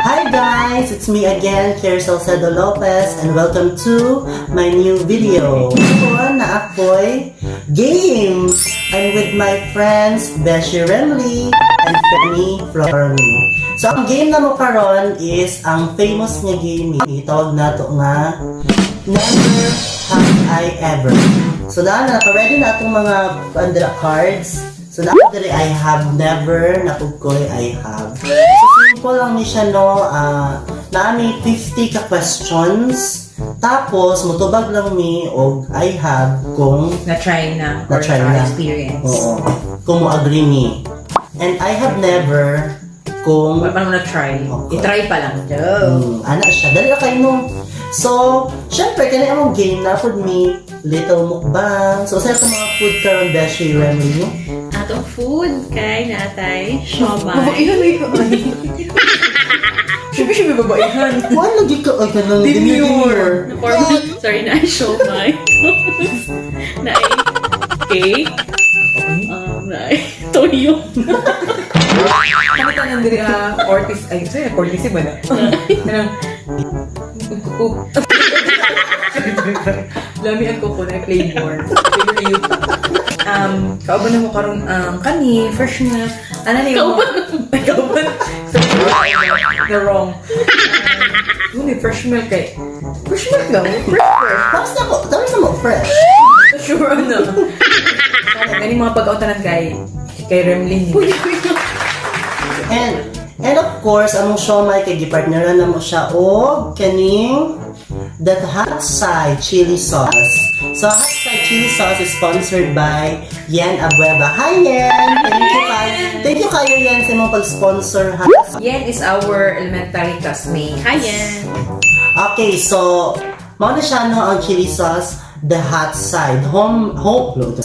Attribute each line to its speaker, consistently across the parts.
Speaker 1: Hi guys! It's me again, Kier Salcedo Lopez, and welcome to my new video. Karon naa ko'y game! I'm with my friends Beshi Remly and Fanny Florami. So ang game namo karon is ang famous nga game, tawag nato nga Never Have I Ever. So na naka-ready na atong mga andra cards. So na diri I have never, naa pud ko'y I have. So simple lang ni siya, no, naa mi 50 ka questions. Tapos mutubag lang mi og I have kung
Speaker 2: Na-try na or
Speaker 1: na-try na.
Speaker 2: Experience.
Speaker 1: Oo. Kung mo agree mi. And I have never kung
Speaker 2: Wala pa naman na-try.
Speaker 1: Okay.
Speaker 2: I-try pa lang. Joke.
Speaker 1: Ana siya. Dali na kayo, no. So, syempre, kani among game naa pod mi little mukbang. So, sa itong mga food karon, Beshi Remy?
Speaker 3: Atong food kay natay siomay.
Speaker 2: Babaihan na ikaw. Siyempre, siyempre babaihan.
Speaker 1: Kuan lagi ka, ay, kanang
Speaker 2: Demure.
Speaker 3: Sorry, na siomay. Na cake. Na toyo.
Speaker 2: Ano tanan diri ah, Ortiz, ay, sorry, Ortiz ba na? Kanang, kuko. Lami ang kuko na flavor. Flavor na yuta. Kauban na mo karon ang kani, fresh milk. Ano na yung... Kauban? Kauban. Sorry, the wrong. Yun eh, fresh milk kay. Fresh milk lang. Fresh, fresh.
Speaker 1: Tapos na ko, tapos na mo, fresh.
Speaker 2: Sure, ano. Gani mga pag-autanan kay Remlin.
Speaker 1: And of course, among siomay kay gipartneran na mo siya og kaning that Hot Side Chili Sauce. So, Hot Side Chili Sauce is sponsored by Yen Abueva. Hi, Yen! Thank you, kayo. Thank you kayo, Yen, sa imong pag-sponsor, ha?
Speaker 2: Yen is our elementary classmate.
Speaker 3: Hi, Yen.
Speaker 1: Okay, so, mao na siya, no, ang chili sauce, the Hot Side. Home, home,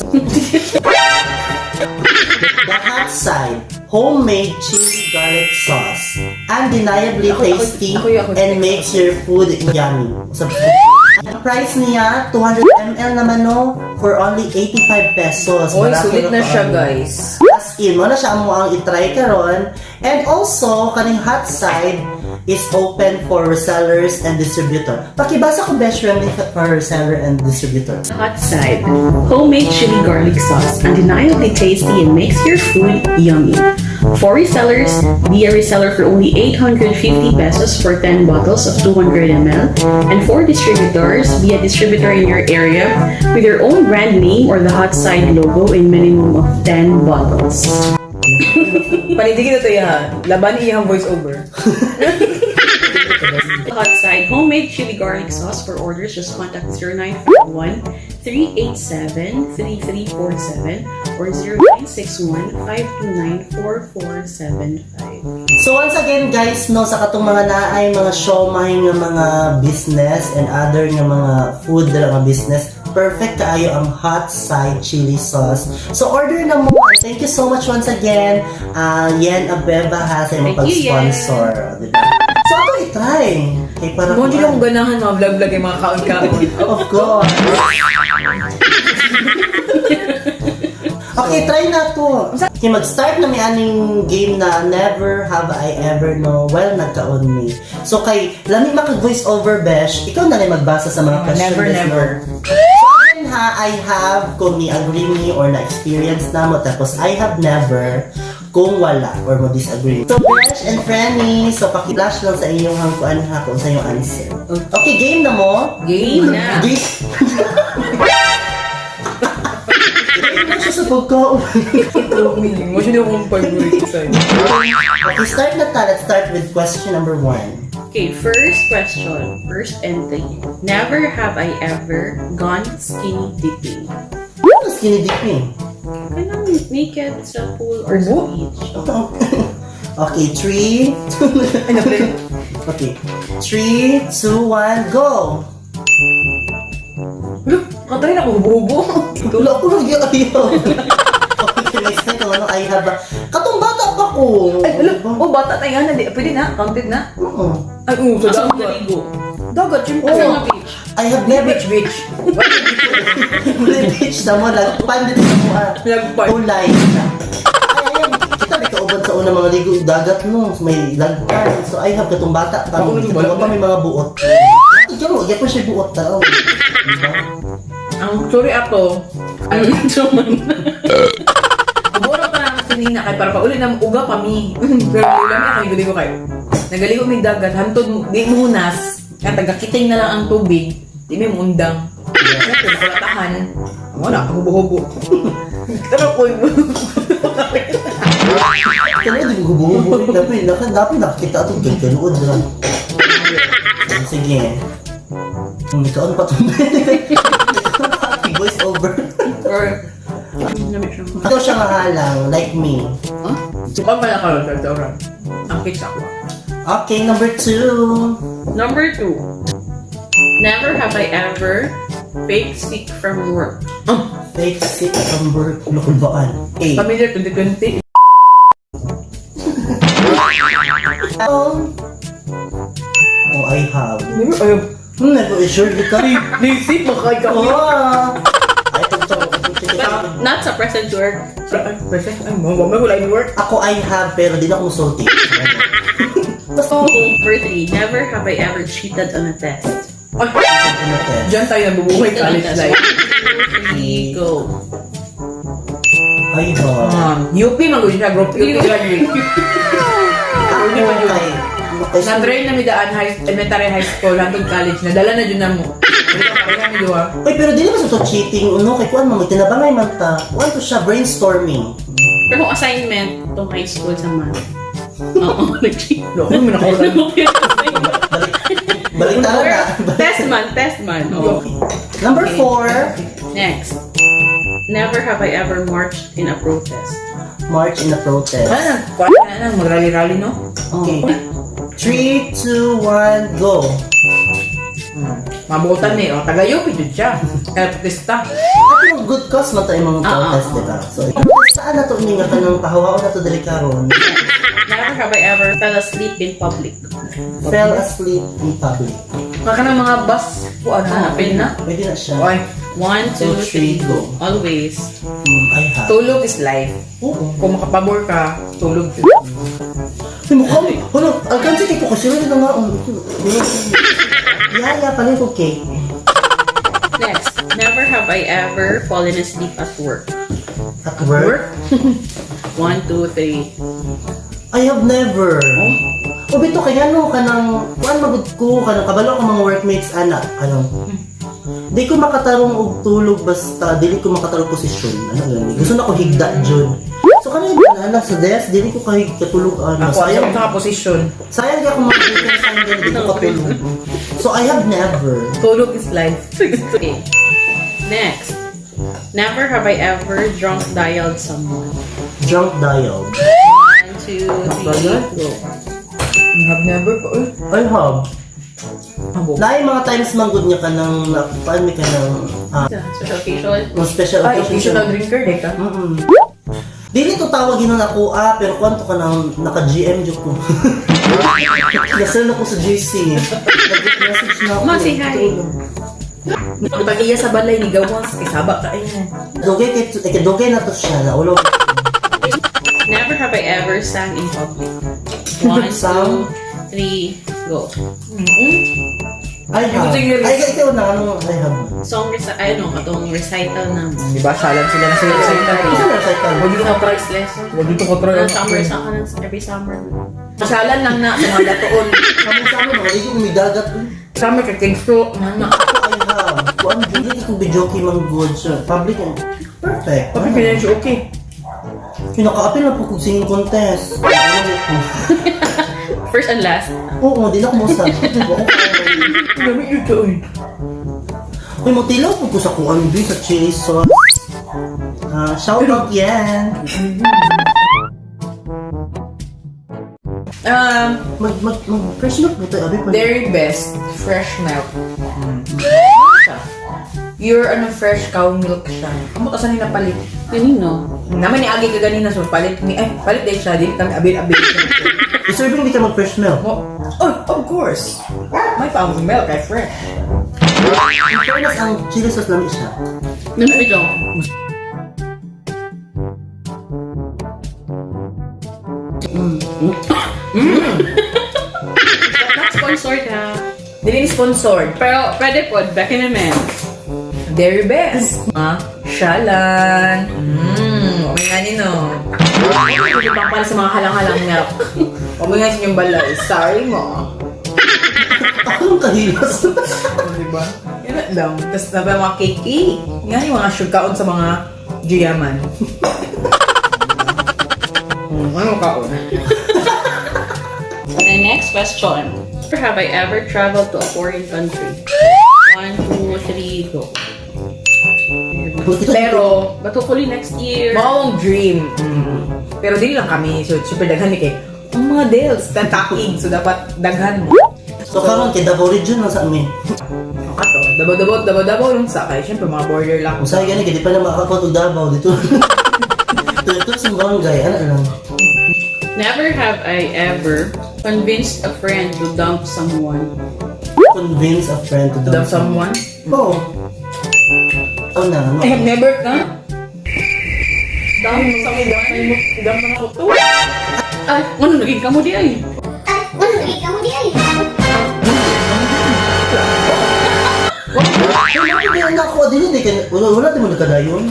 Speaker 1: The Hot Side, homemade chili garlic sauce. Undeniably tasty
Speaker 2: ako.
Speaker 1: And makes your food yummy. So, ang price niya, 200 ml naman, no, for only 85 pesos.
Speaker 2: Oy,
Speaker 1: Barato
Speaker 2: sulit na siya,
Speaker 1: kaayo.
Speaker 2: Guys.
Speaker 1: As in, mo na siya amo ang itry karon. And also, kaning Hot Side is open for resellers and distributor. Pakibasa ko, best friend, for reseller and distributor.
Speaker 3: Hot Side. Homemade chili garlic sauce. Undeniably tasty and makes your food yummy. For resellers, be a reseller for only 850 pesos for 10 bottles of 200 ml. And for distributors, be a distributor in your area with your own brand name or the Hot Side logo in minimum of 10 bottles.
Speaker 2: Panindigin na to iya. Laban iyang voice over.
Speaker 3: Hot Side homemade chili garlic sauce. For orders, just contact 0951 387 3347 or 0961 529 4475.
Speaker 1: So once again guys, no, sa katong mga naay mga siomay nga mga business and other nga mga food nga business, perfect kaayo ang Hot Side Chili Sauce. So order na mo. Thank you so much once again, Yen Abeba, ha, sa imong
Speaker 3: Thank you, Yen.
Speaker 1: pag-sponsor. Diba? So ato i-try. Kay para
Speaker 2: Mo di akong ganahan mga vlog-vlog yung mga kaon-kaon.
Speaker 1: Of course. Okay, try na to. Okay, mag-start na may aning game na Never Have I Ever, no, while nagkaon mi. So kay lami makag voice over, Besh, ikaw na rin magbasa sa mga
Speaker 2: Oh,
Speaker 1: questions.
Speaker 2: never, never.
Speaker 1: No? So again ha, I have kung ni agree me or na-experience na mo, tapos I have never kung wala or mo disagree. So Besh and Franny, so paki-flash lang sa inyong hangkuan ha kung sa inyong answer. Okay, game na mo?
Speaker 2: Game.
Speaker 3: na.
Speaker 1: Game. Game na siya sa pagkaon.
Speaker 2: Mo siya akong favorite side.
Speaker 1: Okay, start na ta. Let's start with question number one.
Speaker 3: Okay, first question, first entry. Never have I ever gone skinny dipping.
Speaker 1: Ano skinny dipping?
Speaker 3: Kanang naked sa pool or sa
Speaker 2: Ubo?
Speaker 3: beach.
Speaker 1: Okay, three, two,
Speaker 2: Ano ba?
Speaker 1: Okay. Three, two, one, go!
Speaker 2: Look, katay na ko hubo-hubo.
Speaker 1: Wala ko lang yung ayaw. Okay, next time kung ano I have. Katong bata pa ko.
Speaker 2: Ay, wala. Oh, bata tayo nga. Di, pwede na. Counted na.
Speaker 1: Oo.
Speaker 2: Ay, oo, sa
Speaker 3: Asa mo
Speaker 2: dagat.
Speaker 3: naligo?
Speaker 2: Dagat, syempre.
Speaker 3: Asa nga beach?
Speaker 1: I have never
Speaker 2: Beach, beach.
Speaker 1: Wala beach na mo, lagpan dito sa mua.
Speaker 2: Lagpan.
Speaker 1: Tulay na. Ay, ay, kita may kauban sa una mga ligo dagat no, may lagpan. So I have katong bata pa,
Speaker 2: Ako,
Speaker 1: katong pa may mga buot. Ato dyan mo, gyapon siya buot tao. Diba?
Speaker 2: Ang story ato,
Speaker 3: Ano man?
Speaker 2: Buro pa na sinina kay para pauli na uga pa mi. Pero ulam na kay galigo kayo. Nagaligo mi dagat hantod mo di mo hunas. Kaya tagakiting na lang ang tubig. Di mi muundang. Siyempre, nakulatahan. Amo na, hubo-hubo. Pero ko
Speaker 1: Kaya di ko hubo-hubo. Dapat, dapat nakakita ato, gaganood lang. Sige. May kaon pa ito. Voice over.
Speaker 2: Or,
Speaker 1: Ito siya nga halang, like me.
Speaker 2: sukan pa na karon sa restaurant. Ang cake sa ako.
Speaker 1: Okay, number 2.
Speaker 3: Number 2. Never have I ever fake sick from work.
Speaker 1: Fake sick from work, lukulbaan. A.
Speaker 2: Familiar 2020.
Speaker 1: Oh, I have.
Speaker 2: Never, ayaw.
Speaker 1: Never sure ka.
Speaker 2: Naisip mo kay ka.
Speaker 1: Oh. Ay, ito.
Speaker 3: But not sa present work.
Speaker 2: Present, ay, mo, mo, wala in work.
Speaker 1: Ako I have, pero di na ako musulti.
Speaker 3: So, number 3. Never have I ever cheated on a test.
Speaker 2: Ay,
Speaker 1: Ano test?
Speaker 2: diyan tayo nabubuhay
Speaker 3: Cheated on a
Speaker 2: college
Speaker 3: test.
Speaker 2: life.
Speaker 3: One, two, three, go.
Speaker 1: I have.
Speaker 2: UP, mag siya, group UP graduate.
Speaker 1: Ako kay...
Speaker 2: Na-train na mi daan high, elementary, high school, hangtod college, nadala na dyan na mo. Wala pa mi duha.
Speaker 1: Uy, pero di naman sa to cheating, ano, kay kuan mo, magtinabangay man ta. Kuan to siya, brainstorming.
Speaker 3: Pero kung assignment, itong high school sa math. Oo, nag-cheat.
Speaker 2: Loko, may nakuha.
Speaker 1: Balik, balik tara na.
Speaker 3: Test man, test man. Oo.
Speaker 1: Number 4,
Speaker 3: Next. Never have I ever marched in a protest.
Speaker 1: march in a protest.
Speaker 2: Ano, kuha na na, mag-rally-rally, no?
Speaker 1: Okay. 3, 2, 1, go.
Speaker 2: Mabutan eh, oh, taga-UP dyan siya. Kaya protesta.
Speaker 1: Pero good cause man tayo mga
Speaker 3: Ah,
Speaker 1: protest,
Speaker 3: ah,
Speaker 1: di ba? So, saan na to ini nga kanang pahawaon na to dali karon?
Speaker 3: Never have I ever fell asleep in public.
Speaker 1: Fell asleep in public.
Speaker 2: Maka ng mga bus, kuha na,
Speaker 3: Hanapin na.
Speaker 1: Pwede na siya.
Speaker 2: Oy,
Speaker 3: One, two,
Speaker 1: Two, three,
Speaker 3: three,
Speaker 1: go.
Speaker 3: Always.
Speaker 1: I have.
Speaker 2: Tulog is life.
Speaker 1: Oo.
Speaker 2: Kung makapabor ka, tulog.
Speaker 1: Ay, mukha mo. Hala, alkansi kay ko kasi wala na nga. Yaya, pala ko cake.
Speaker 3: Next. Never have I ever fallen asleep at work.
Speaker 1: At work?
Speaker 3: One, two, three.
Speaker 1: I have never. O bito kay ano kanang kuan magud ko kanang kabalo ko mga workmates ana kanang di ko makatarong og tulog basta dili ko makatarong posisyon ano gani gusto na ko higda jud so kanang ana sa desk dili ko kahig katulog ana.
Speaker 2: Ako,
Speaker 1: Sayang
Speaker 2: sayang sa posisyon.
Speaker 1: sayang di ako makita sa di ko katulog, so I have never.
Speaker 2: Tulog is life.
Speaker 3: Okay. Next. Never have I ever drunk dialed someone.
Speaker 1: Drunk dial.
Speaker 3: One, two, three,
Speaker 2: Dialed?
Speaker 3: go.
Speaker 2: I have never po. Uy,
Speaker 1: I have.
Speaker 2: abo.
Speaker 1: Naay mga times manggod niya kanang nakuan mi kanang
Speaker 3: Special occasion.
Speaker 1: mga special
Speaker 2: Ay,
Speaker 1: occasion.
Speaker 2: occasional drinker, di ka?
Speaker 1: Dili to tawag ginon ako ah, pero kwanto ka nang naka GM jud ko. Nasal na ko sa GC. Nag-message na ako.
Speaker 3: Ma, say hi.
Speaker 2: Pag iya sa balay ni gawas, kay saba ka ay mo.
Speaker 1: Dugay kay kay dugay na to siya na ulo.
Speaker 3: Never have I ever sang in public. One,
Speaker 1: Sang?
Speaker 3: two, three, go.
Speaker 1: I have.
Speaker 2: Sige,
Speaker 1: Ay, ikaw na ano I have.
Speaker 3: Song recital, ay ano, katong recital na
Speaker 2: Di ba, salan sila na sila sa
Speaker 1: Isa na recital.
Speaker 2: Huwag dito ka try.
Speaker 3: voice lesson.
Speaker 2: Huwag dito ka try.
Speaker 3: Ng summer sa kanan every summer.
Speaker 2: Salan lang na sa mga datoon.
Speaker 1: Kamo sa amin, mga ko may dagat.
Speaker 2: Summer kay Kenso, mana.
Speaker 1: Ako I have. Kuan dili ko videoke man good sir. Public and perfect.
Speaker 2: Papi financial okay.
Speaker 1: Kinakaapil na po kung singing contest.
Speaker 3: First and last.
Speaker 1: Oo, di na ako mo sa.
Speaker 2: Dami ito eh.
Speaker 1: Uy, mutilaw po ko sa kuan bi sa chili sauce. Ah, shout out yan. Mag mag mag fresh milk po tayo abi pa.
Speaker 2: Dairy Best fresh milk. Pure ano, fresh cow milk siya. Amo ta sa ni napalit.
Speaker 3: Kanino?
Speaker 2: Naman ni Agi kaganina, so palit ni, ay, palit din siya, di kami abil-abil.
Speaker 1: Deserving di ka mag-fresh milk.
Speaker 2: Mo, oh, of course. May pa milk ay fresh.
Speaker 1: In fairness, ang chili sauce lami siya.
Speaker 3: Nano ito? Not sponsored ha.
Speaker 2: Dili ni sponsored.
Speaker 3: Pero pwede po, back in a man.
Speaker 2: Very best. Ah, shalan. Okay nga nino. Hindi pang para sa mga halang-halang milk. Huwag mo nga sa inyong balay. Sorry mo.
Speaker 1: Ako ang kahilas.
Speaker 2: Oh, diba? Yun lang. Tapos na ba mga cake eh. Nga yung mga sugarkaon sa mga juyaman. Ano kaon?
Speaker 3: My next question. Have I ever traveled to a foreign country? One, two, three, go.
Speaker 2: Pero,
Speaker 3: But hopefully next year.
Speaker 2: maong dream. Pero dili lang kami. So, super daghan ni kay ang mga deals, tatakig. So, dapat daghan mo.
Speaker 1: So karon kay Davao Region lang sa amin.
Speaker 2: Ang kato. Dabaw-dabaw, dabaw-dabaw yung sa kay. Siyempre, mga border lang.
Speaker 1: Kung sa'yo gani kay di pa na makakakuha og Davao dito. Dito sa barangay, ano lang.
Speaker 3: Never have I ever convinced a friend to dump someone.
Speaker 1: Convince a friend to
Speaker 2: Dump
Speaker 1: dump
Speaker 2: someone.
Speaker 1: Oo. Oh na, ano?
Speaker 2: I have never, ka?
Speaker 3: Dump someone?
Speaker 2: Dump na ako to.
Speaker 3: Ay, ano naging kamo di ay?
Speaker 4: Ay, ano naging kamo di ay?
Speaker 1: Wala ko di ako dili di kay wala wala di mo nagkadayon.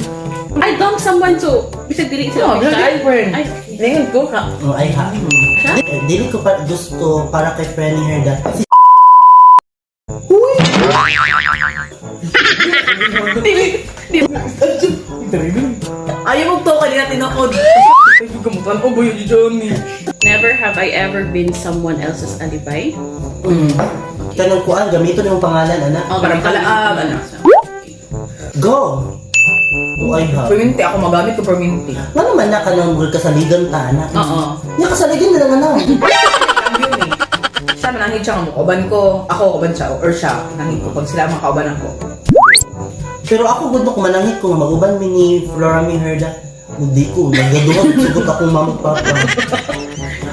Speaker 3: I dump someone so bisag dili sila
Speaker 2: No,
Speaker 3: official.
Speaker 2: friend.
Speaker 3: Ay,
Speaker 2: Tingin ko ka.
Speaker 1: Oh, ay ha. Eh, dili ko pa gusto para kay friend ni Herda. Si Uy!
Speaker 2: Dili. Dili. Ayaw mo to, kanina tinood. Ay, gamutan ko ba yun, Johnny?
Speaker 3: Never have I ever been someone else's alibi.
Speaker 1: Kanang kuan gamiton imong pangalan ana.
Speaker 3: Oh,
Speaker 2: Parang kalaab, ano.
Speaker 1: Go. Oh, ay ha.
Speaker 2: Perminti ako, magamit ko perminti.
Speaker 1: Nga naman na kanang murag kasaligan ta ana.
Speaker 3: Oo.
Speaker 1: Nya kasaligan na lang ana.
Speaker 2: Ang yun eh. Siya, manangit siya nga mo. Kauban ko. Ako, kauban siya. Or siya. Nangit ko. Pag sila ang mga kauban ako.
Speaker 1: Pero ako gud ko manangit ko nga mag-uban mi ni Flora mi Herda. Hindi ko nagaduwag sugot akong mama at papa.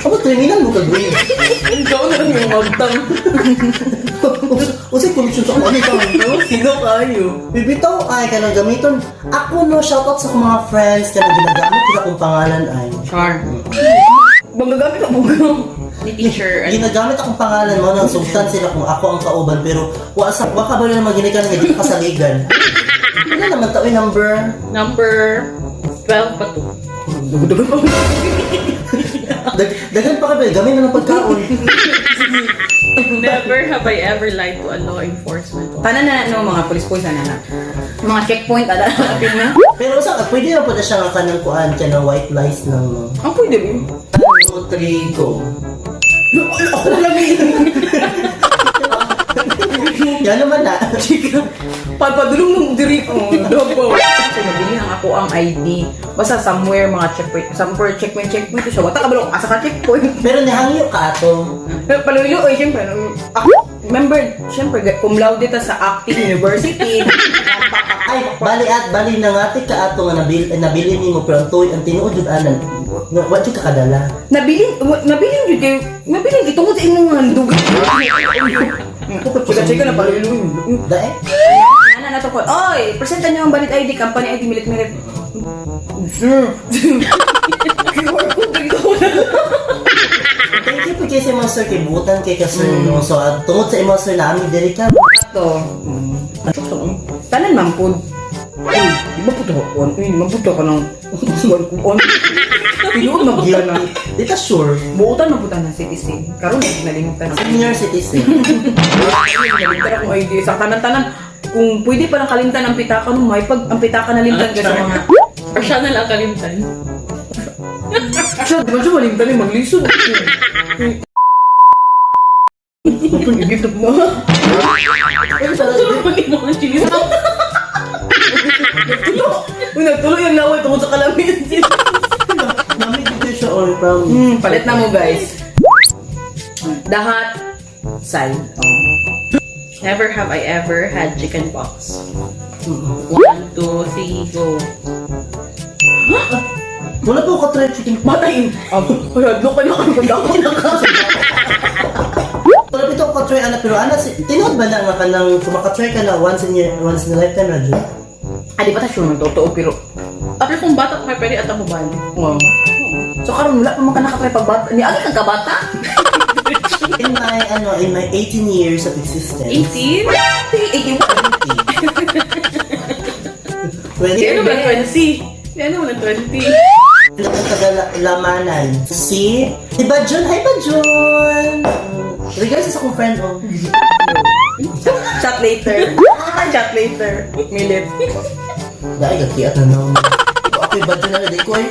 Speaker 1: Abo kriminal mo ka gawin.
Speaker 2: Ikaw na lang yung magtang.
Speaker 1: Usay corruption sa ako ano ikaw.
Speaker 2: Sino kayo?
Speaker 1: Bibitaw ay kanang gamiton. Ako no shoutout sa akong mga friends kanang ginagamit ko akong pangalan ay.
Speaker 3: Char.
Speaker 2: Bang gagamit ako bugaw.
Speaker 3: Ni teacher. Ano?
Speaker 1: Ginagamit akong pangalan mo nang sugtan sila kung ako ang kauban pero wa sa wa ka ba na maginikan nga di ka kasaligan. Wala naman tao yung number.
Speaker 3: Number 12 pa to.
Speaker 2: Dugo-dugo pa.
Speaker 1: Daghan pa ka ba gamay na ng pagkaon.
Speaker 3: Never have I ever lied to a law enforcement officer.
Speaker 2: Tanan na no, mga police police na na. Mga checkpoint, ala na na.
Speaker 1: Pero usa ka pwede na po na siya nga kanang kuan kanang white lies lang no.
Speaker 2: Ang pwede ba?
Speaker 1: Ano three go.
Speaker 2: Ako lang eh.
Speaker 1: Yan naman na.
Speaker 2: Chika. Papadulong nung diri ko. Dabaw. So, nabili lang ako ang ID. Basta somewhere mga checkpoint. Somewhere checkpoint, checkpoint. So, wata ka ba asa ka checkpoint?
Speaker 1: Pero nihangyo ka ato.
Speaker 2: Pero palulo, oy, syempre. Ako, remember, syempre, cum laude ta sa acting university.
Speaker 1: Ay, bali at bali nangati ka ato nga nabili nabili nimo pero ang tuoy ang tinuod jud anan. No, wa jud ka kadala.
Speaker 2: Nabilin, nabilin jud kayo, nabilin ito mo sa imong handog. Chika, chika na palulo.
Speaker 1: Dae.
Speaker 2: Nana na to ko. Oy, presenta niyo ang valid ID, company ID, milit milit. Sir. QR code dito ko na.
Speaker 1: Thank you po kay sa mga sir kay butan kay ka sir no. So at tungod sa imo sir na ami diri ka.
Speaker 2: Ato. Tanan man po. Uy, di ba puto ko? Uy, mabuto ka ng kuan kuan. Tinuod na puta na.
Speaker 1: Di ta sure.
Speaker 2: Buotan na puta ng citizen. Karon nalimutan na.
Speaker 1: Senior citizen.
Speaker 2: Nalimutan akong ID. Sa tanan-tanan, kung pwede pa lang kalimtan ang pitaka nung may pag ang pitaka nalimtan ka sa mga
Speaker 3: Or siya na lang kalimtan.
Speaker 2: Siya, di ba siya malimtan eh, maglisod. Igitop mo.
Speaker 1: Pero talaga
Speaker 3: Hindi mo ang chili sauce.
Speaker 2: Nagtulo! Uy, nagtulo yung laway tungkol sa kalamin.
Speaker 1: nami dito siya or from
Speaker 2: Palit na mo, guys. Dahat, side. Oh.
Speaker 3: Never have I ever had chicken pox. One, two, three, go.
Speaker 1: Wala po ko try chicken pox.
Speaker 2: Matay. Hadlo ka na kung dako na ka.
Speaker 1: Wala pito ko try ana, pero ana si tinuod ba na nga kanang kung makatry ka na once in a lifetime na jud?
Speaker 2: Ah, di ba ta sure ng totoo pero
Speaker 3: After kung bata pa pwede at ako ba?
Speaker 2: wow. So karon wala pa man ka nakatry pag bata. Ni agi kang kabata.
Speaker 1: In my 18 years of existence.
Speaker 3: 18?
Speaker 2: 81.
Speaker 1: 20.
Speaker 3: Di ano ba 20? Di ano ba 20?
Speaker 1: Taga-lamanan. Si Bajun. Hi, Bajun! Regards sa akong friend, oh.
Speaker 2: Chat later. Chat later. Milip.
Speaker 1: Dahil, gakiat na naman. Ako yung Bajun na di ko eh.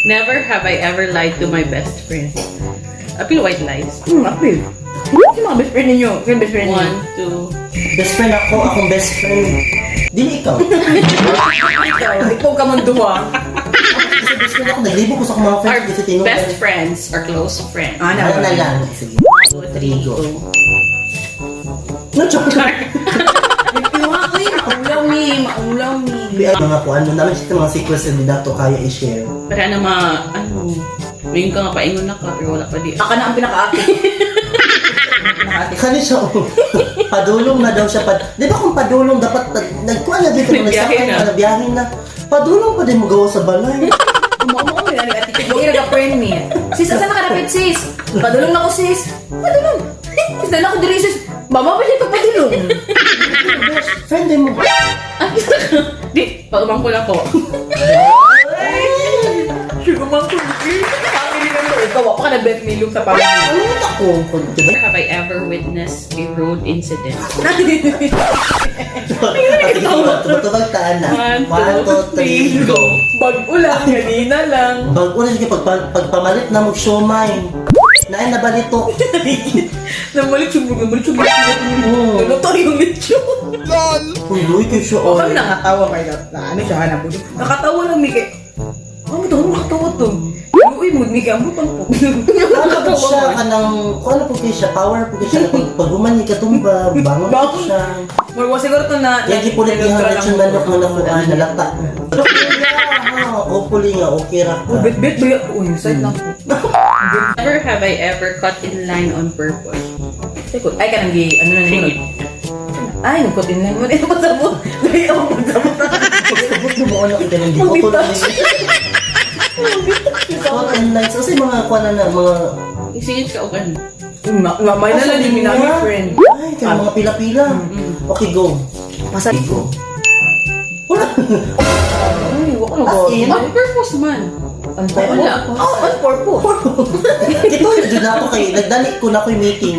Speaker 3: Never have I ever lied to my best friend. Apil white lies.
Speaker 2: Apil. Sino mga best friend ninyo? Sino best friend ninyo?
Speaker 3: One, two.
Speaker 1: Best friend ako, akong best friend. Dili ikaw.
Speaker 2: Ikaw, ikaw ka man duha.
Speaker 1: Kasi best friend ako, naglibo ko sa akong mga
Speaker 3: Our
Speaker 1: friends kasi tinuod.
Speaker 3: best friends are close friends.
Speaker 2: Ah,
Speaker 1: Ano na lang. Sige.
Speaker 3: One, two, three,
Speaker 1: Go.
Speaker 3: go.
Speaker 1: No, joke.
Speaker 2: Maulaw mi, maulaw mi, maulaw mi.
Speaker 1: Mga kuan mo naman siya mga secrets na di dato kaya i-share.
Speaker 3: Pero ano ma, ano, ngayon ka nga paingon na ka, pero wala pa di.
Speaker 2: Aka na ang pinakaati. Pinakaati.
Speaker 1: Kani siya, oh. Padulong na daw siya. Di ba kung padulong dapat, nagkuan na dito,
Speaker 3: Nagbiyahe
Speaker 1: nagsakay
Speaker 3: na.
Speaker 1: na, nagbiyahe na. Padulong pa din mo gawa sa balay.
Speaker 2: Mama ko nila attitude. Huwag yung nag-friend me. Sis, asa na ka dapat, sis? Padulong na ko, sis. Padulong. Sis, dala ko diri, sis. Mama pa siya ito padulong.
Speaker 1: Friend din mo.
Speaker 3: Di, pag-umangkol ako.
Speaker 2: Sugar mom ko. Family lang to. Ikaw, wala ka na bet milong sa family.
Speaker 1: Ano yung ako? Diba?
Speaker 3: Never have I ever witnessed a road incident.
Speaker 1: Tubag taan na.
Speaker 3: One,
Speaker 1: One,
Speaker 3: two,
Speaker 1: two, three,
Speaker 3: three,
Speaker 1: go.
Speaker 2: Bago lang, kanina lang.
Speaker 1: Bago na sige, pagpamalit na mo siomay. Naay na ba nito?
Speaker 2: Namalit yung namalit yung Naluto yung lechon.
Speaker 1: Uy, Luy, kayo siya.
Speaker 2: O kami nakatawa kay na, na ano siya hanap. Nakatawa lang mi kay. Ano to? Ano nakatawa to? Uy, mo mi kay ang butang po.
Speaker 1: Ano po siya ka ng, kung ano po kayo siya, power po kayo siya, pag human ni katumba, bangon po
Speaker 2: Bangon.
Speaker 1: siya.
Speaker 2: Murwa siguro to na
Speaker 1: Kaya gipulit niya ang lechon manok nga nakuha, nalata. Pero kuya, ha, hopefully nga, okay ra
Speaker 2: Oh,
Speaker 1: ka.
Speaker 2: bet bet ba? Uy, side lang po.
Speaker 3: Never have I ever cut in line on purpose.
Speaker 2: Teko, ay kanang gi ano na nimo. Ay, nagkot in line mo. Ito pasabot. Dali ako pasabot.
Speaker 1: Pagsabot mo ano, ikaw nang di ko
Speaker 2: Magditouch.
Speaker 1: Call and lights. Kasi mga kuha na na, mga.
Speaker 3: Isingit ka og ano.
Speaker 2: Mamay na lang din minami friend.
Speaker 1: Ay, kaya mga pila-pila. Okay, go.
Speaker 2: Pasa
Speaker 1: Go. Wala.
Speaker 2: Ay, wako na
Speaker 1: As
Speaker 2: go.
Speaker 1: in?
Speaker 3: On purpose man.
Speaker 2: On purpose.
Speaker 3: Wala.
Speaker 2: Oh, on purpose.
Speaker 1: Ito, yun na ako kay, nagdali ko na ko'y meeting.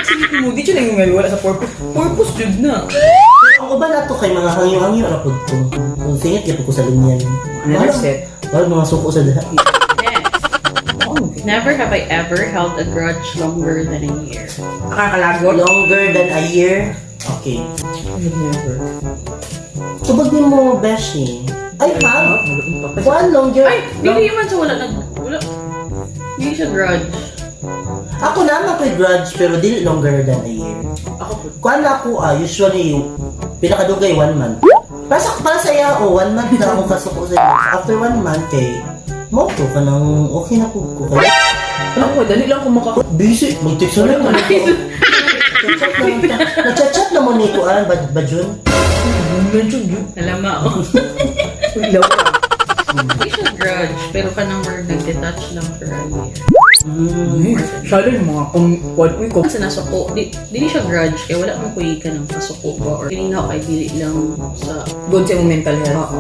Speaker 2: Sige mo, di siya nang wala sa purpose. Purpose jud na.
Speaker 1: Pero ang uban na to kay mga hangyo-hangyo ra pud ko. Kung singit gyud ko sa linyan.
Speaker 2: Another set.
Speaker 1: Wala mga suko sa daha.
Speaker 3: Next. Never have I ever held a grudge longer than a year.
Speaker 2: Nakakalagot.
Speaker 1: Longer than a year. Okay.
Speaker 2: Never.
Speaker 1: Tubag ni mo, Beshi. I have. One longer.
Speaker 3: Ay, dili man sa wala nag wala. Dili siya grudge.
Speaker 1: Ako naman ko'y grudge pero dili longer than a year.
Speaker 2: Ako po.
Speaker 1: Kuan na ako ah, usually pinakadugay one month. Para sa iya o one month na ako kasuko sa iyo. After one month kay mo to ka nang okay na po ko kay
Speaker 2: Ako, dali lang kung maka...
Speaker 1: busy mag-text na lang. Nagchat na lang ta. Nagchat-chat na mo ni kuan ba Jun?
Speaker 2: Medyo yun.
Speaker 3: Alam mo.
Speaker 2: Uy, lawa.
Speaker 3: Dili siya grudge, pero kanang word nag-detach lang for a year.
Speaker 2: Siya lang yung mga kung... What we ko.
Speaker 3: Sa nasuko, dili siya grudge kay wala man koy kanang kasuko ba or feeling na ako kay dili lang sa
Speaker 2: Good sa imong mental health. Oo.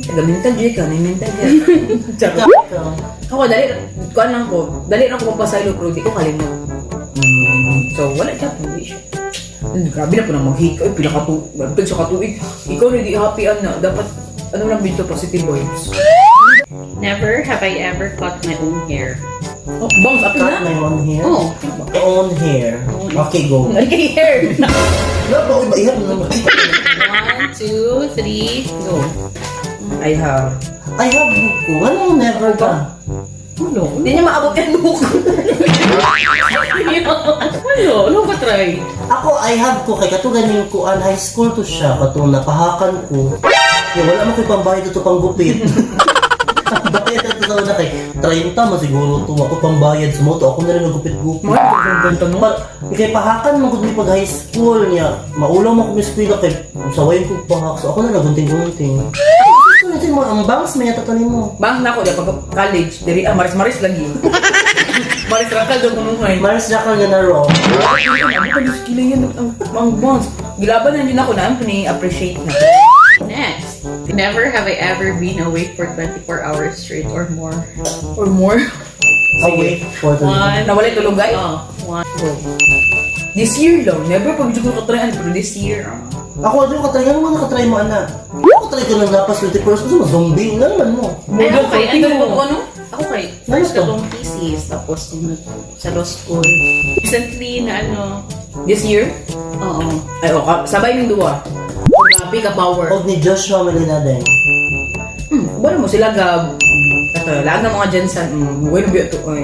Speaker 2: Taga mental J ka, may mental health. Charot.
Speaker 1: Ikaw.
Speaker 2: Ako, dali, kuan lang ko. Dali lang ko magpasaylo pero di ko kalimot. So, wala siya. Hindi siya. Grabe na po nang mag-hate. Ay, pila ka tu... Grabe sa katuig. Ikaw na di happy, ana. Dapat, ano lang dito, positive vibes.
Speaker 3: Never have I ever cut my own hair.
Speaker 2: Oh, bounce, apil
Speaker 1: Cut
Speaker 2: na.
Speaker 1: my own hair.
Speaker 3: Oh,
Speaker 1: Own hair. Okay, go.
Speaker 2: Ay, kay hair.
Speaker 1: Wala ba? Uy, maiyak na naman.
Speaker 3: One, two, three, go.
Speaker 2: I have.
Speaker 1: I have book ko. Anong never ka? Wala.
Speaker 2: Hindi niya maabot yung buhok.
Speaker 3: Wala, wala ko try.
Speaker 1: Ako, I have ko kay kato ganing kuan high school to siya katong napahakan ko. Ya, wala mo ko'y pambayad ito panggupit. Pambayad ito sa una kay 30 mo siguro to ako pambayad sa moto ako na rin nagupit-gupit.
Speaker 2: Mga
Speaker 1: Pa, kay pahakan mo gud mi pag high school niya. Maulaw mo ko mi eskwela kay sawayin ko pahak. So ako na nagunting-gunting. Gusto mo ang bangs may yata mo.
Speaker 2: Bang na ako, di pag college, diri ah, maris-maris lagi. Maris rakal daw kunuhay.
Speaker 1: Maris Jackal nga na raw.
Speaker 2: Ano ka Diyos kila yan ang bonds. Gilaban na yun ako na, ang appreciate na.
Speaker 3: Next. Never have I ever been awake for 24 hours straight or more.
Speaker 2: Or more.
Speaker 1: Awake for the
Speaker 3: One.
Speaker 2: Nawalay tulog ay.
Speaker 3: Oh, one.
Speaker 2: Go. This year lang, never pag ko katrayan, pero this year, ah.
Speaker 1: Ako, ano ka try? Ano man nakatry mo, anak? Ako try ko ng lapas 24 hours. Gusto mo, zombie na naman mo.
Speaker 3: Ay, ako kay, ano?
Speaker 2: Ano?
Speaker 3: Ako kay, first
Speaker 1: Ano to?
Speaker 3: katong thesis, tapos nung sa law school. Recently na ano,
Speaker 2: This year?
Speaker 3: oo.
Speaker 2: Ay, oh, sabay ng duwa. Grabe ka power.
Speaker 1: Og ni Joshua Malinadeng.
Speaker 2: Bano mo sila gab. Ito, laag ng mga Jensen. Bueno, biya to. Ay.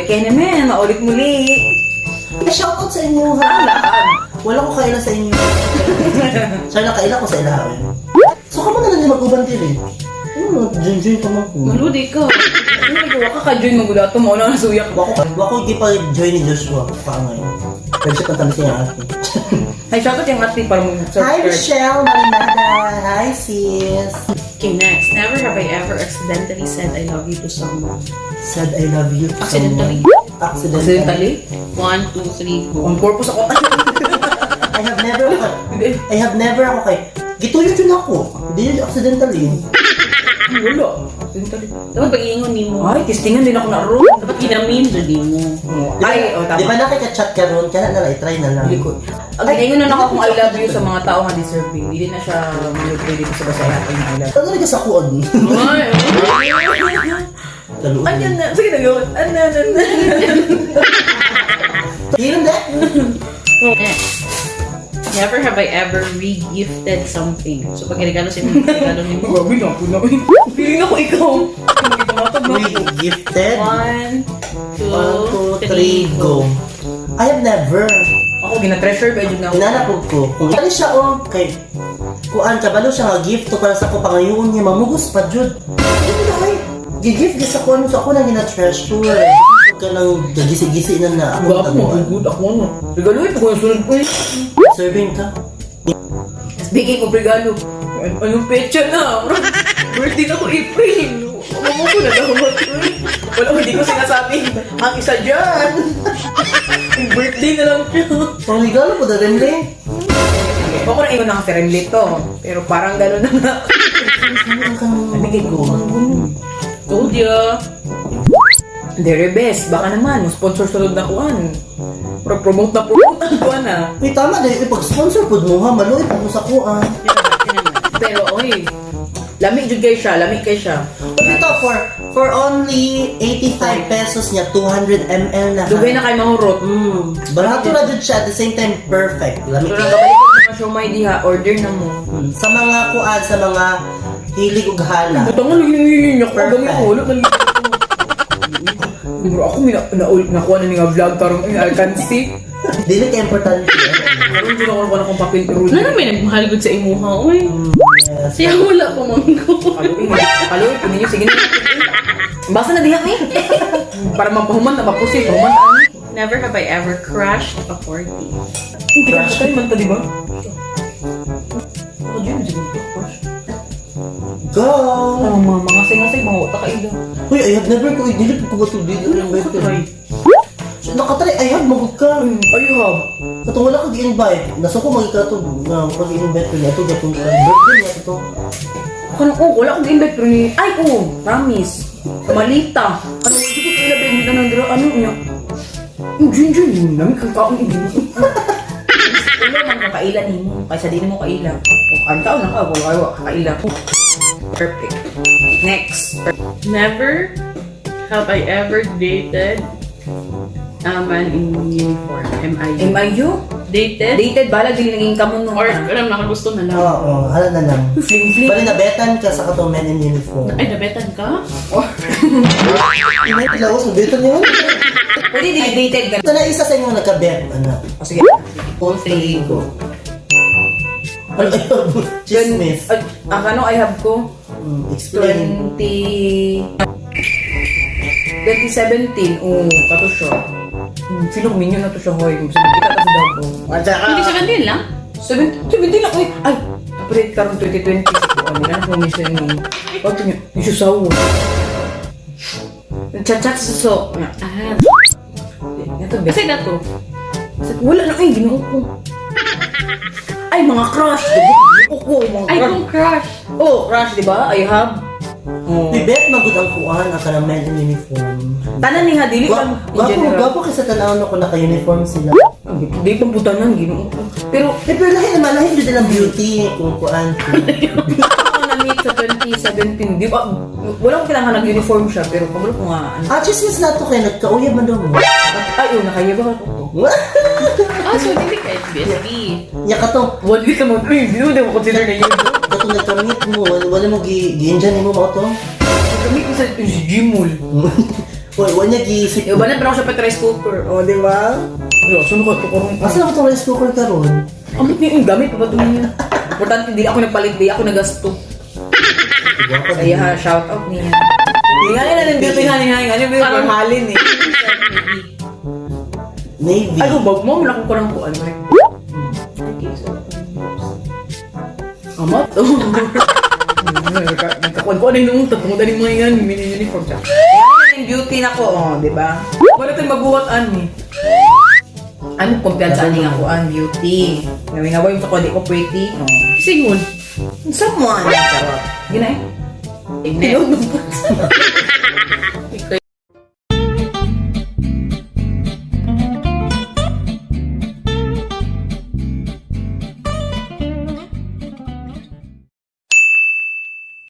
Speaker 2: Kaya naman, maulit muli.
Speaker 1: Eh, shoutout sa inyo, ha? Wala ko kaila sa inyo. Sana kaila ko sa ilaha. Eh. So, kamo na lang din mag-uban diri. Ano, join-join pa man ko.
Speaker 3: Maludi ka.
Speaker 2: Ano nagawa ka ka-join magulato mo? Ano nasuyak?
Speaker 1: Wako gipa-join ni Joshua. Paangay. Friendship ang tamis niya ate.
Speaker 2: Ay, shoutout yung ate para mo
Speaker 1: Hi, Michelle Malinada. Hi, sis.
Speaker 3: Okay, next. Never have I ever accidentally said I love you to someone.
Speaker 1: Said I love you to
Speaker 3: Accidentally.
Speaker 1: someone. Accidentally.
Speaker 2: Accidentally?
Speaker 3: One, two, three, go.
Speaker 2: On purpose ako.
Speaker 1: I have never
Speaker 2: Hindi.
Speaker 1: I have never ako kay gituyod yun ako. Hindi yun accidentally.
Speaker 2: Wala. Accidentally.
Speaker 3: Dapat pag-iingon ni mo.
Speaker 2: Ay, testingan din ako na ro.
Speaker 3: Dapat ginamin doon ni mo.
Speaker 2: Ay, oh,
Speaker 1: Di ba
Speaker 2: tama.
Speaker 1: nakika-chat ka ron? Kaya na lang, i-try na lang.
Speaker 2: Likod. Ang ginayon na ako kung I love you sa mga tao nga deserving. Hindi na siya manipulate dito sa basta I love you.
Speaker 1: Ano rin ka sa kuod?
Speaker 2: Ay,
Speaker 1: Kaluod.
Speaker 2: Ano na? Sige na yun. Ano na? na.
Speaker 1: Hirap na.
Speaker 3: Next. Never have I ever re-gifted something. So, pag regalo sa inyo, regalo ni mo.
Speaker 2: Grabe na ako na. Feeling ako ikaw. Tumatag na ako.
Speaker 1: Gifted.
Speaker 3: One, two,
Speaker 1: One, two, three, go. I have never.
Speaker 2: Ako, gina-treasure ba yun na ako?
Speaker 1: Hinanap ko. Kung ano siya, oh, kay kuan kabalo siya nga gift to para sa ko pangayoon niya mamugos pa jud. Hindi na ay. Gigift gi sa kuan so ako nang gina-treasure. Ka nang gisi-gisi na na ako
Speaker 2: Grabe,
Speaker 1: taguan.
Speaker 2: magugod ako ano. Regalo ito ko yung sunod ko eh.
Speaker 1: Serving ka.
Speaker 2: Speaking of regalo, anong petsa na? Birthday na ko April. Mama ko na dapat. Wala, hindi ko sinasabi. Ang isa dyan. Yung birthday na lang siya.
Speaker 1: Pang regalo po da rin eh.
Speaker 2: Ako na ingon na kasi rin to. Pero parang gano'n na nga.
Speaker 1: Nabigay ko.
Speaker 3: Told ya.
Speaker 2: Very best. Baka naman, sponsor sunod na kuan. Pero promote na promote ang kuan ah.
Speaker 1: Uy, tama dahil ipag-sponsor po mo ha, maluit po mo sa kuan.
Speaker 2: Pero oy, lami jud kay siya, lami kay siya.
Speaker 1: Pero ito, for only 85 pesos niya, 200 ml na ha.
Speaker 2: Dugay na kay mahurot.
Speaker 1: Barato na jud siya, at the same time, perfect. Lami
Speaker 2: Pero nagabalik ko mga siomay diha, order na mo.
Speaker 1: Sa mga kuan, sa mga hilig ug hala.
Speaker 2: Butang nga lagi nangihingi ako.
Speaker 1: Perfect.
Speaker 2: Dami ako, wala nang Bro, ako may nakuha na ni nga vlog karon in Alcansi.
Speaker 1: Dili ka importante.
Speaker 2: Karon jud ako nakuha na akong papel ro.
Speaker 3: Ano na may nagmahal gud sa imuha, oy.
Speaker 1: Yes.
Speaker 3: Siya wala pa man ko.
Speaker 2: Kaluoy, kaluoy po ninyo sige na. Basta na diha eh. Para mapahuman na mapusi, pahuman ta ani.
Speaker 3: Never have I ever crashed a party.
Speaker 2: Crush tayo man ta, di ba? Ako dyan, siguro to crush.
Speaker 1: Go!
Speaker 2: Ang mga ngasay-ngasay, mga utak kaila.
Speaker 1: Uy, I have never ko, dili ko ba ito, dili ko ba ito. So, nakatry, I have, magod ka.
Speaker 2: Ay, hab.
Speaker 1: Katong wala kag invite nasa ko magikato nga pag invite ko niya ito gatong birthday niya ito.
Speaker 2: Kanang, oh, wala akong invite pero ni... Ay, oh, promise. Sa Malita. Ano, hindi ko kaila ba yung nandra, ano niya? Yung Jun Jun, yun namin kang kaon hindi mo. Wala man kang kaila nimo, kaysa di mo kaila. O, ang taon na ka, wala kayo, kaila. Perfect. Next.
Speaker 3: Never have I ever dated a man in uniform. M.I.U.
Speaker 2: MIU?
Speaker 3: Dated?
Speaker 2: Dated bala dili naging kamon no.
Speaker 3: Or alam nakagusto na lang.
Speaker 1: Oo, hala na lang.
Speaker 2: Fling fling.
Speaker 1: Bali nabetan ka sa katong men in uniform.
Speaker 3: Ay, nabetan ka?
Speaker 1: May tilawas, nabetan niya.
Speaker 2: Pwede dili dated ka.
Speaker 1: Ito na isa sa inyo nagka-bet, ano.
Speaker 2: O sige.
Speaker 1: 2, 3, go. Ay, chismis.
Speaker 2: Ay, ang ano I have ko
Speaker 1: Explain.
Speaker 2: 20 2017, oh, kato siya. Feel ko minyo na to siya, hoy. Kita ta sa Davao.
Speaker 3: 2017 lang?
Speaker 2: 17, 17 na, uy! Ay! Update karon 2020. Ano na, kung minsan ni... Wag niyo, yung susaw. Chat-chat sa so.
Speaker 3: Ah.
Speaker 2: Ito, be.
Speaker 3: Kasi na to.
Speaker 2: Wala na, ay, ginoo ko. Ay, mga crush! Diba? Ginoo ko, mga
Speaker 3: Ay,
Speaker 2: crush.
Speaker 3: kung crush.
Speaker 2: Oh, crush, di ba? I have. Oh.
Speaker 1: May bet magud ang kuan ang kanang men in uniform.
Speaker 2: Tanan ni ha, dili lang in
Speaker 1: Gwapo,
Speaker 2: general.
Speaker 1: gwapo kasi tanaw no kung naka-uniform sila.
Speaker 2: Di pang putanan, ginoo ko. Pero,
Speaker 1: Eh, pero lahi naman, lahi jud nilang beauty kung kuan.
Speaker 2: ako na-meet sa 2017, di ba? Wala akong kailangan nag-uniform siya, pero kabalo ko nga, ano.
Speaker 1: Ah, chismis na to kay nagkauyab man daw mo.
Speaker 2: Ay, oh, nakaya ba ako to?
Speaker 3: Ah, so dili ka SBSB.
Speaker 1: Nya kato,
Speaker 2: 1 week naman, uy, di mo consider na yun.
Speaker 1: kato nagka-meet mo, wala mo gi gi-enjoy nimo mo to.
Speaker 2: Kami ko sa Gmall.
Speaker 1: Wala wala niya gi
Speaker 2: Yung ba na pero ako siya pa rice cooker.
Speaker 1: Oh, di ba?
Speaker 2: Yo, sino ko ito karong?
Speaker 1: Asa na ko tong rice cooker karon?
Speaker 2: Amot niya yung gamit pa ba ito niya? Importante, hindi ako nagpalit, di ako nagasto.
Speaker 1: Gwapa
Speaker 2: Kaya ha, shout out niya. Hindi nga nila ng beauty honey, honey, honey, beauty
Speaker 3: Parang-
Speaker 2: halin eh.
Speaker 1: Navy.
Speaker 2: Ay, ubag mo, wala akong kurang kuan. Amat? Nagkakuan-kuan na yung tatungod na mga yan, mini-uniform siya. Yan yung beauty na ko, oh, di ba? Wala tayong mabuhat ani. Ano, kumpiyansa ani nga kuan, beauty. Nawingaway mo sa kuan, di ko pretty. Oh.
Speaker 3: Singon.
Speaker 2: Someone. Charot. Gina eh.
Speaker 3: Tignan.
Speaker 2: Tinuod mo.